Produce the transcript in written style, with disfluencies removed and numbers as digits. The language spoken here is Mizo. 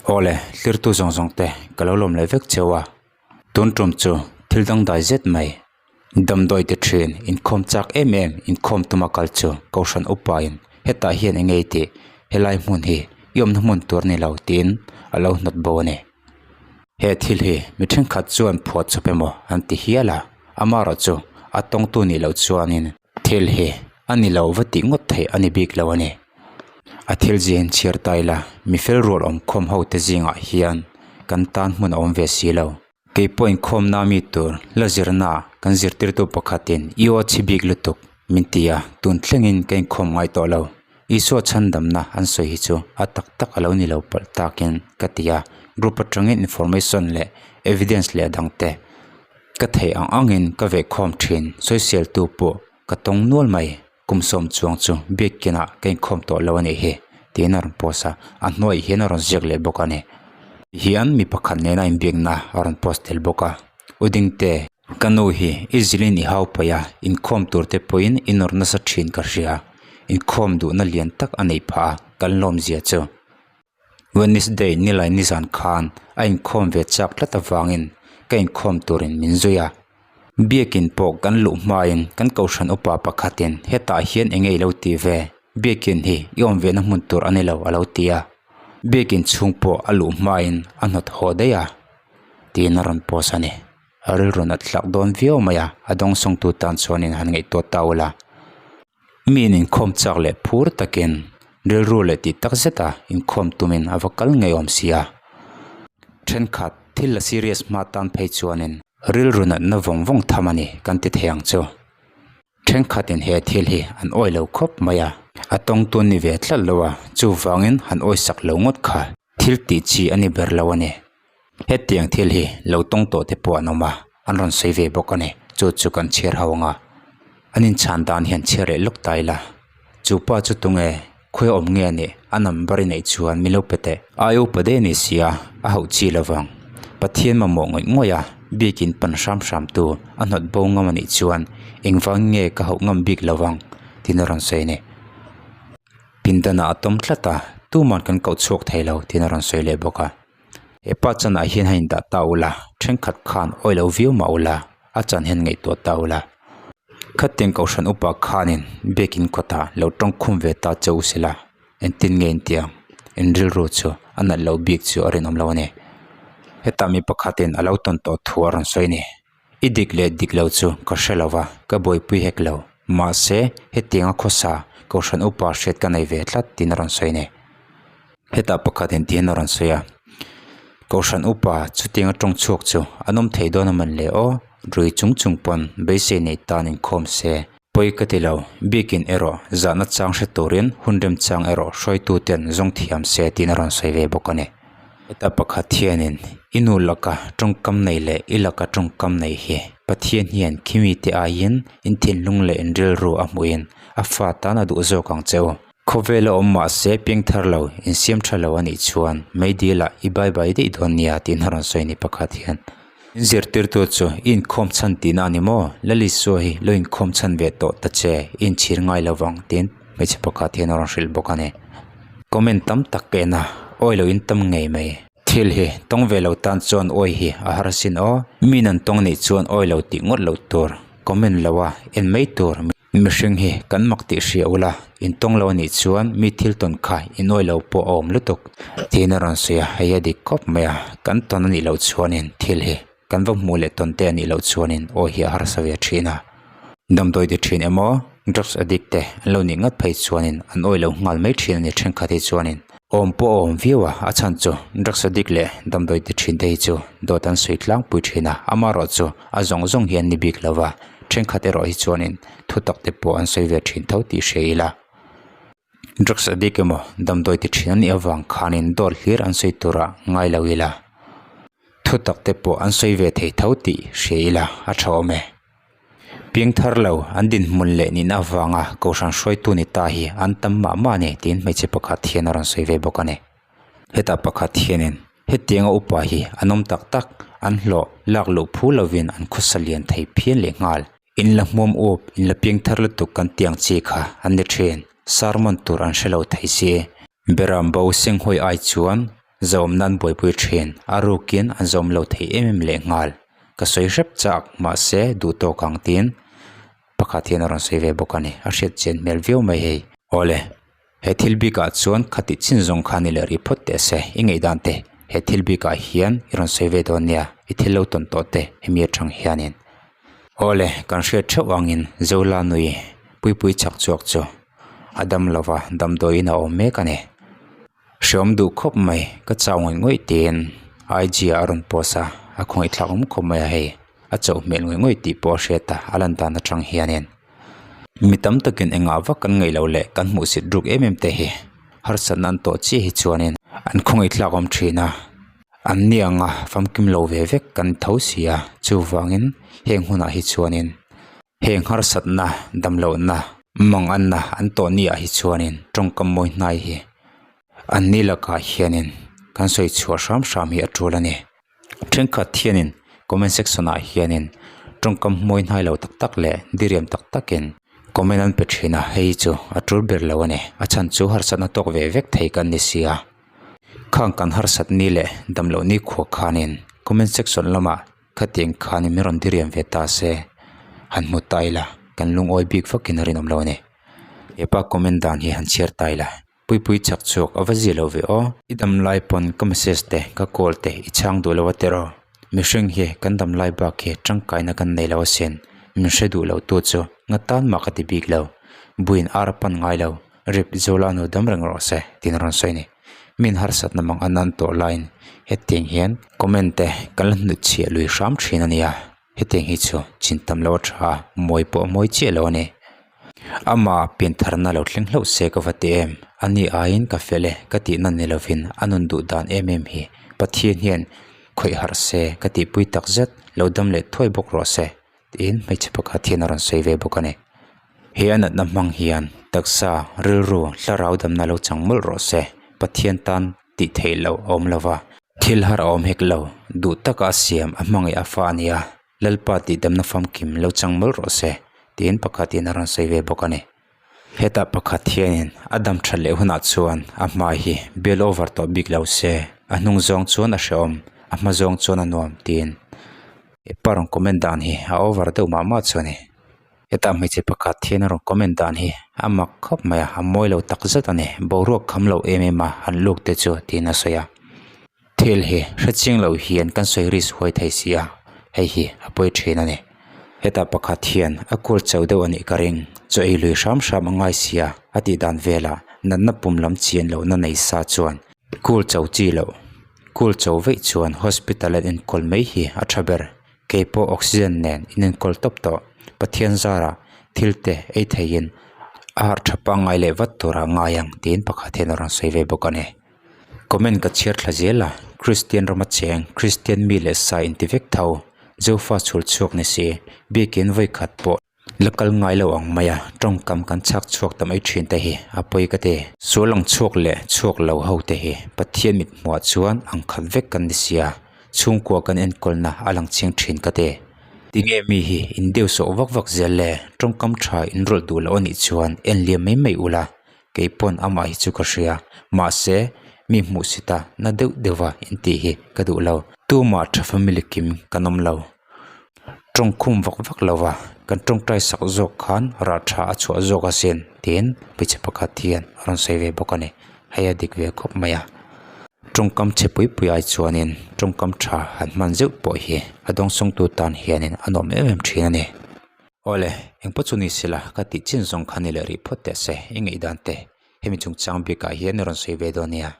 Awle, hlirtu zawng zawng te ka lo lawm leh vek cheu a. Tun tum chu thil dangdai zet mai. Damdawi ti thin, inkhawm chak em em, inkhawm tuma kal chu Kohhran upain hetah hian eng ngei tih helai hmun hi i awmna hmun tur a ni lo tiin a lo hnawt bo a ni. He thil hi mi thenkhat chuan phuah chawp emaw an ti hial a, amaherawhchu a tawngtu nih loh chuanin thil hi a ni lo va tih ngawt theih a ni bik lo a ni. A thil zin chhiar ta ila mi fel rual awm khawm ho te zingah hian kan tan hmun a awm ve si lo. Kei pawh inkhawmna mi tur la zirna kan zirtirtu pakhatin i aw chhi bik lutuk min ti a, tun thlengin ka inkhawm ngai tawh lo. Isua chhandamna an sawi hi chu a tak tak a lo ni lo palh takin ka ti a, group atangin information leh evidence leh dang te ka theih ang angin ka vehkhawm thin, sawiseltu pawh ka tawng nual mai. Kum sawm chuang chu biakkinah ka inkhawm tawh lo a nih hi tiin a rawn post a, a hnuaiah hian a rawn ziak leh bawk a ni. Hian mi pakhat nena inbiakna a rawn post tel bawk a, U Dingte, ka nu hi i zilin i hau paih a, inkhawm tur te pawhin i nawr nasa thin ka hria, inkhawm duhna lian tak a neih phah a, kan lawmzia chu. Wednesday nilai nizan khan a inkhawm ve chak tlat avangin ka inkhawm turin min zui a. Biakin pawh kan luh hmain kan kohhran upa pakhatin hetah hian eng nge i lo ti ve, biakin hi i awm vehna hmun tur a ni lo a lo ti a. Biakin chhung pawh a luh hmain a hnawt haw daih a tiin a rawn post a ni. A rilru nat hlak dawn viau mai a, a dawngsawngtu tan chuanin han ngaihtuah ta ula. Mi in inkhawm chak leh phur takin rilru leh tih tak zeta inkhawm tumin a va kal ngei awm si a. Thenkhat thil la serious hma tan phei chuanin rilru natna vawng vawng tham a ni kan ti thei ang chu. Thenkhatin he thil hi an awi lo khawp mai a, a tawngtu ni ve tlat lo a, chuvangin han awisak lo ngawt kha thil tih chi a ni ber lo a ni. Hetiang thil hi lo tawng tawh te pawh an awm a, an rawn sawi ve bawk a ni. Chu chu kan chhiar ho ang a, an inchhan dan hian chhiar leh lawk ta ila. Chu pa chu tunge, khawi awm nge a nih? A number i neih chuan min lo pe teh. Ai upa daih a ni si a, a hauh chi lo vang. Pathian mamawh ngawih ngawih a, biakin pan hram hram tu a hnawt bo ngam a nih chuan engvang nge ka hauh ngam bik lo vang tiin a rawn sawi a ni. Pindanah a tawm tlat a, tuman kan koh chhuak thei lo tiin a rawn sawi leh bawk a. He pa chanah hian han indah ta ula, thenkhat khan awi lo viau mah ula, a chan hian ngaihtuah ta ula. Khatiang Kohhran upa khanin biakin kawtah lo tawngkhum ve ta che u sela, engtin nge intiang? In rilru chu a nalh loh bik chu a rinawm lo a ni. Hetah mi pakhatin a lo tawn tawh thu a rawn sawi a ni. I dik leh dik lo chu ka hre lo va, ka buaipui hek lo. Mahse, hetianga khawsa Kohhran upa hriat ka nei ve tlat tiin a rawn sawi a ni. Hetah pakhat in tihian a rawn sawi a, Kohhran upa chutianga tawng chhuak chu an awm thei dawn a man le aw, rui chung chung pawn beisei nei tan inkhawm se. Pawi ka ti lo, biakin erawh zahna chang hre turin hun remchang erawh hruaitu ten zawng thiam se tiin a rawn sawi ve bawk a ni. Heta pakhat hianin i nu laka tawngkam nei leh i laka tawngkam nei hi Pathian hian khimi te aiin in thinlung leh in rilru a hmuhin a fa tan a duh zawk ang che u. Khawvela awm mah se piangthar lo, insiam tha lo a nih chuan meidil ah i bai bai daih dawn nia tiin a rawn sawi ni pakhat hian. In zirtirtu chu i inkhawm chhan tihna a ni maw? Lalisua hi lo inkhawm chhan ve tawh ta che, i inchhir ngai lo vang tiin hmeichhe pakhat hian a rawn hrilh bawk a ni. Comment tam tak ka en a, awi lo in tam ngei mai. Thil hi tawng ve lo tan chuan awi hi a har asin aw. Mi nan tawng nih chuan awi lo tih ngawt loh tur, comment lo a en mai tur. Mihring hi kan mak tih hria ula, in tawng lo anih chuan mi thil tawn kha in awi lo pawh a awm lutuk. Tiin a rawn sawi a, hei a dik khawp mai a, kan tawn anih loh chuanin thil hi kan va hmuh leh tawn te anih loh chuanin awi hi a harsa ve thin a. Damdawi ti thin emaw drugs addict te an lo nih ngat phei chuanin an awi lo nghal mai thin a ni thenkhat hi chuanin. Awm pawh a awm viau a, a chhan chu drugs addict leh damdawi ti thin te hi chu dawt an sawi tlangpui thin a, amaherawhchu a zawng zawng hi an ni bik lo va. Thenkhat erawh hi chuanin thutak te pawh an sawi ve thin tho tih hria ila. Drugs addict emaw damdawi ti thin anih avang khanin dawt hlir an sawi turah ngai lo ila. Thutak te pawh an sawi ve thei tho tih hria ila a tha awm e. Piangthar lo an dinhmun leh nihna avanga Kohhran hruaitu ni ta hi an tam mah mah a ni tiin hmeichhe pakhat hian a rawn sawi ve bawk a ni. Hetah pakhat hianin Hetianga upa hi an awm tak tak, an hlawh lak loh phu lovin an khawsa lian thei phian leh nghal. In la hmuam up, in la piang thar lutuk kan tiang chi kha an ni thin, sermon tur an hre lo thei si. Beram bo senghawi ai chuan. Zawmna an buaipui thin, a rukin an zawm lo thei em em lehnghal. Ka sawi hrep chak, mahse duh tawk ang tiin pakhat hian a rawn sawi ve bawk a ni. A hriat chian hmel viau mai hei. Awle, he thil bikah chuan khati chin zawng kha ni leh rih phawt teh se, i ngaihdan te he thil bikah hian i rawn sawi ve dawn nia, i thil lo tawn tawh te hemi atang hianin. Awle, kan hriat theuh angin Zola nui Puipui chak chhuak chu a dam lova damdawiin a awm mek a ni. Hreawm duh khawp mai, ka chau ngawih ngawih tiin IG ah a rawn post a, a khawngaihthlak awm khawp mai a hei, a chauh hmel ngawih ngawih tih pawh a hriat a, a lan dan atang hianin. Mi tam takin engah vak kan ngaih loh leh kan hmuhsit ruk em em te hi harsatna an tawh chiah hi chuanin an khawngaihthlak awm thin a, an ni anga famkim lo ve vek kan tho si a, chuvangin heng hunah hi chuanin Heng harsatna, damlohna, manganna an tawh ni ah hi chuanin tawngkam mawi hnai hi an ni lakah hianin kan sawi chhuah hram hram hi a tul a ni. Thenkhat hianin comment section ah hianin tawngkam mawi hnai lo tak tak leh diriam tak takin comment an pe thin a, hei hi chu a tul ber lo a ni. A chhan chu harsatna tawk ve vek thei kan ni si a, khang kan harsat ni leh damloh ni khuah khanin comment section lamah Khatiang khanin min rawn diriam ve ta se, han hmu ta ila, kan lungawi bik vakin a rinawm lo a ni. Hepa comment dan hi han chhiar ta ila, Puipui chak chhuak a va zia lo ve aw. I dam lai pawn ka message te, ka call te i chhang duh lo a tiraw? Mihring hi kan dam lai bak hi tangkaina kan nei lo asin, min hre duh lo tu chu nga tan mah ka ti bik lo. Buin ar a pan ngai lo, rip Zola nu dam reng rawh se, tiin a rawn sawi a ni. Min harsatna mang an an tawh laiin hetiang hian comment te kan la hnutchhiah lui hram thin a nia, hetiang hi chu chin tam lo a tha a, mawi pawh a mawi chiah lo a ni. Amah piantharna lo thleng hlauh se ka va ti em, a ni aiin ka fel e ka tihna ni lovin a nun duh dan em em hi Pathian hian khawih harh se ka tihpui takzet lo dam leh thuai bawk rawh se. Tiin hmeichhe pakhat hian a rawn sawi ve bawk a ni. He a natna hmang hian taksa, rilru, thlarau damna lo chang mawlh rawh se. Pathian tan tih theih loh a awm lo va. Thil har a awm hek lo, duh taka a siam a hmangaih a fa a nia, Lalpa tih damna famkim lo chang mawlh rawh se, tiin pakhat hian a rawn sawi ve bawk a ni. Hetah pakhat hianin a dam that leh hunah chuan a hmai hi bial over tawh bik lo se, a hnung zawng chuan a hrehawm, a hma zawng chuan a nuam tiin hepa rawn comment dan hi a over deuh mah mah chu a ni. Hetah hmeichhe pakhat hian a rawn comment dan hi a mak khawp mai a, a mawi lo tak zet a ni. Boruak kham lo em em a han luk te chu tiin a sawi a. Thil hi hre chiang lo hian kan sawi risk huai thei si a, hei hi a pawi thin a ni. Hetah pakhat hian a kur chau deuh a nih ka ring, chaw ei lui hram hram a ngai sia a tih dan velah natna pum lam chian lohna nei sa chuan kur chau chi loh, kur chau veih chuan hospital an enkawl mai hi a tha ber. Kei pawh oxygen nen in enkawl tawp tawh, Pathian zarah thil te ei theihin a harh tha pangngai leh vat turah a ngai ang tiin pakhat hian a rawn sawi ve bawk a ni. Comment ka chhiar thla zel a, Kristian rama cheng, Kristian mi leh sa inti vek tho, Zofa chhul chhuak ni si, biakin vawi khat pawh la kal ngai lo ang mai a, tawngkam kan chhak chhuak ta mai thin te hi a pawi ka ti. Sual ang chhuak leh chhuak lo ho te hi Pathian mit hmuah chuan ang khat vek kan ni sia, chhungkua kan enkawlna a lang chiang thin ka ti. Tinge mi hi in deu sawh vak vak zel le, tawngkam tha in rawlh duh loh a nih chuan en liam mai mai ula, Kei pawn amah hi chu ka hria, mahse mi hmuhsit a na deuh deuh va in tih hi ka duh lo. Tumah tha family kim kan awm lo. Tawngkhum vak vak lo va, kan tawngtai sak zawk khan rah tha a chhuah zawk asin tiin hmeichhe pakhat hian a rawn sawi ve bawk a ni. Hei a dik ve khawp mai a. Tawngkam chhe pui pui ai chuanin tawngkam tha han hman zeuh pawh hi a dawngsawngtu tan hianin a nuam em em thin a ni. Awle, engpawh chu ni sela, ka tih chin zawng kha ni leh rih phawt teh se, i ngaihdan te, hemi chungchang bikah hian i rawn sawi ve dawn nia.